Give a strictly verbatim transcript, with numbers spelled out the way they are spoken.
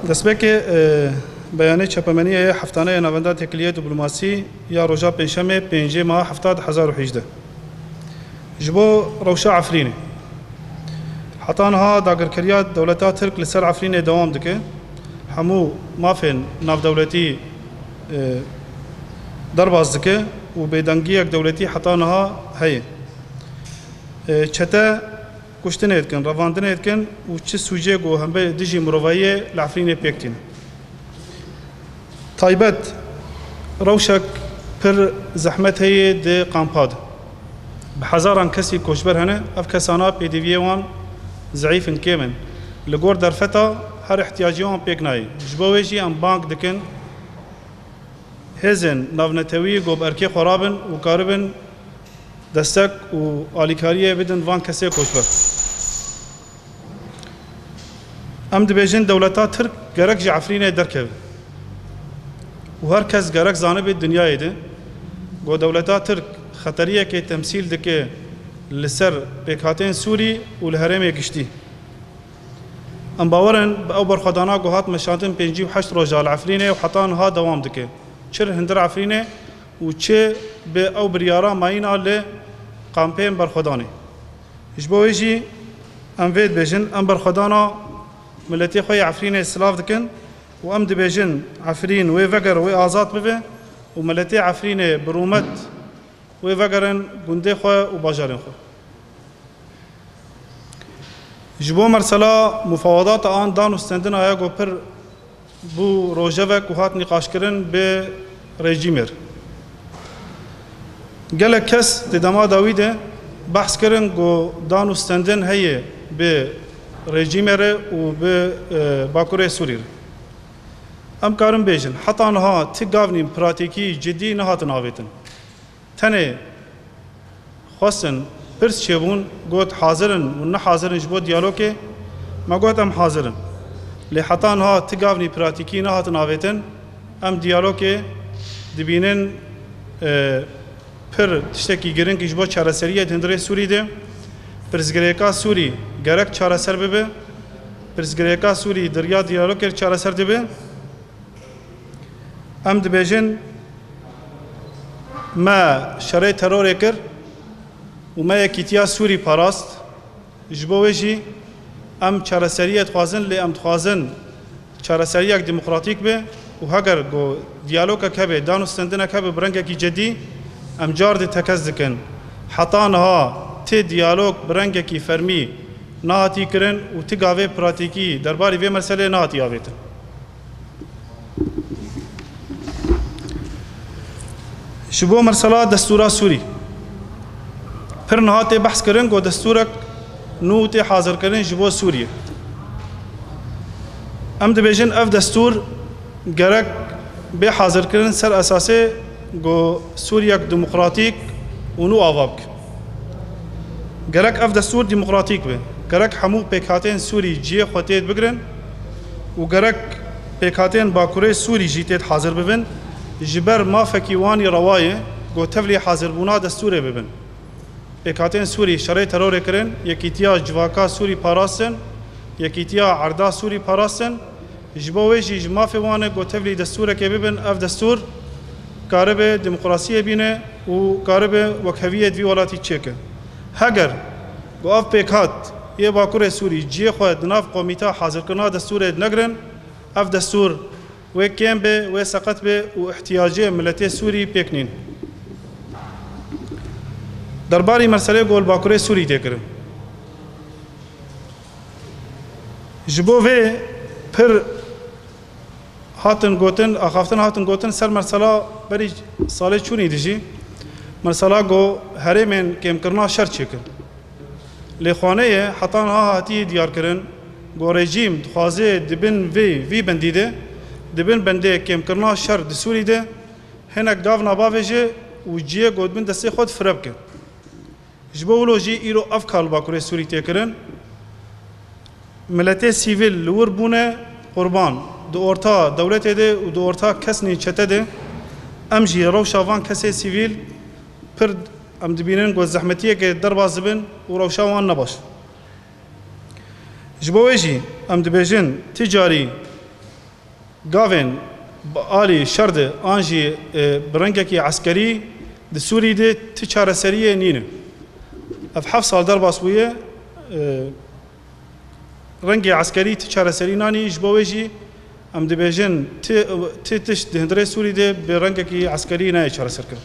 Destpêkê, e, beyanê çapemeniyê ye heftane ya Navenda Têkiliyê Diplomasî ya roja Pêncşemê, pêncê meha hefta du hezar û hejdeh. Ji bo rewşa Efrînê. Heta niha dagirkeriya dewleta Tirk li ser Efrînê dewam dike. Hemû mafên navdewletî, e, derbas dike û bêdengiyek dewletî heta niha heye. E, çete kuştinê dikin, revandinê dikin û çi sûcê ku hembe dijî mirovahiyê li Efrînê pêk tîne. Taybet, rewşek pir zehmet heye di kampa de. Bi hezaran kesî koçber hene, ev kesana pêdiviyê wan zeîf in, kêm in. Li gor derfeta her ihtiyacê wan pêk nayê. Ji bo wê jî em bang dikin hêzên navnetewî ku bi erkê xwe rabin û karibin destek û alîkariyê bidin van kesê koçber. Em dibêjin dewleta Tirk gerek ji Efrînê derkeve û her kes gerek zanibe dinyayê de ku dewleta Tirk xeteriyekê temsîl dike li ser pêkhatên Sûrî û li herêmê giştî. Em bawer in bi ew berxwedana ku hat meşandin pêncî û heşt roja li Efrînê û heta niha dewam dike. Çi li hundir Efrînê û çi bi ew biryara mayîna li kampên berxwedanê. Ji bo wê jî em vê dibêjin, em berxwedana miletê xwe yê Efrînê silav dikin û em dibêjin, Efrîn wê vegere, wê azad bibe û miletê Efrînê bi rûmet wê vegerin gundê xwe û bajarên xwe. Ji bo mesela mufawadata an dan û stendina ya ku pir bû rojevek û hat nîqaşkirin bi rejîmê re. Gelek kes di dema dawî de behs kirin ku dan û stendin heye bi rejîmê re û bi, e, Bakurê Sûrî re. Em karin bêjin, heta niha ti gavnî pratîkî cidî nehatin avêtin. Tenê xwestin pirs çêbûn, got, hazir in û ne hazir in ji bo diyalogê? Me got, em hazir in. Lê heta niha ti gavnî pratîkî nehatin avêtin. Em diyalogê dibînin, e, pir tiştekî girîng ji bo çareseriyê di hundirê Sûrî de. Pirsgirêka Sûrî gerek çareser bibe. Pirsgirêka Sûrî di riya diyalogê çareser dibe. Em dibêjin, me şerê terorê kir û me yekîtiya Sûrî parast. Ji bo wê jî em çareseriyê dixwazin, lê em dixwazin çareseriyek demokratîk be û heger ku diyalogek hebe, dan û stendinek hebe bi rengekî cedî, em car dî tekez dikin. Heta niha ti diyalog bi rengekî fermî nehatî kirin û ti gavê pratîkî derbarî vê meselê nehatî avêtin. Ji bo mesela destûra Sûrî. Pir niha tê behs kirin ku destûrek nû tê hazirkirin ji bo Sûriyê. Em dibêjin ev destûr gerek bê hazirkirin ser esasê ku Sûriyek demokratîk û nû ava bike. Gerek ev destûr demokratîk be. Gerek hemû pêkhatên Sûrî cihê xwe tê bigrin û gerek pêkhatên Bakurê Sûrî jî tê hazir bibin. Ji ber mafekî wan yê rewa ye ku tevlî hazirbûna destûrê bibin. Pêkhatên Sûrî şerê terorê kirin, yekîtiya civaka Sûrî parastin, yekîtiya erda Sûrî parastin. Ji bo wê jî ji mafê wan e ku tevlî destûrekê bibin, ev destûr karibe demokrasiyê bîne û karibe wekheviyê di vî welatî çêke. Heger ku ev pêkhat yê Bakurê Sûrî cihê xwe di nav komîta hazirkirina destûrê de negrin, ev destûr wê kêm be, wê seqet be û ihtiyacê miletê Sûrî pêk nîn. Derbarî meselê ku li Bakurê Sûrî tê kirin. Ji bo vê pir hatin gotin, axaftin hatin gotin ser mesela berî salê çûnî dijî, mesela ku herêmên kêmkirina şer çêkin. Lê xaneyê heta niha hatiye diyarkirin ku rejîm dixwaze di bin vê, vî bendî de, di bin bendê kêmkirina şer di Sûrî de hinek gavna bavêje û cihê ku di bin destê xwe de fire bike. Ji bo wilo jî îro ev kar li Bakurê Sûrî tê kirin. Miletê sivîl li wir bûne qurban di orta dewletê de û di orta kesnên çete de. Em jî rewşa van kesê sivîl pir em dibînin ku zehmetiyeke derbas dibin û rewşa wan ne baş. Ji bo wê jî em dibêjin ti carî Gavên bi alî şer de an jî e, bi rengekî eskerî di Sûrî de ti çareseriyê nîne. Ev heft sal derbas bûye, e, rengê eskerî ti çareserî nanî, ji bo wê jî em dibêjin ti, ti tişt di hundirê Sûrî de bi rengekî eskerî nayê çareserkirin.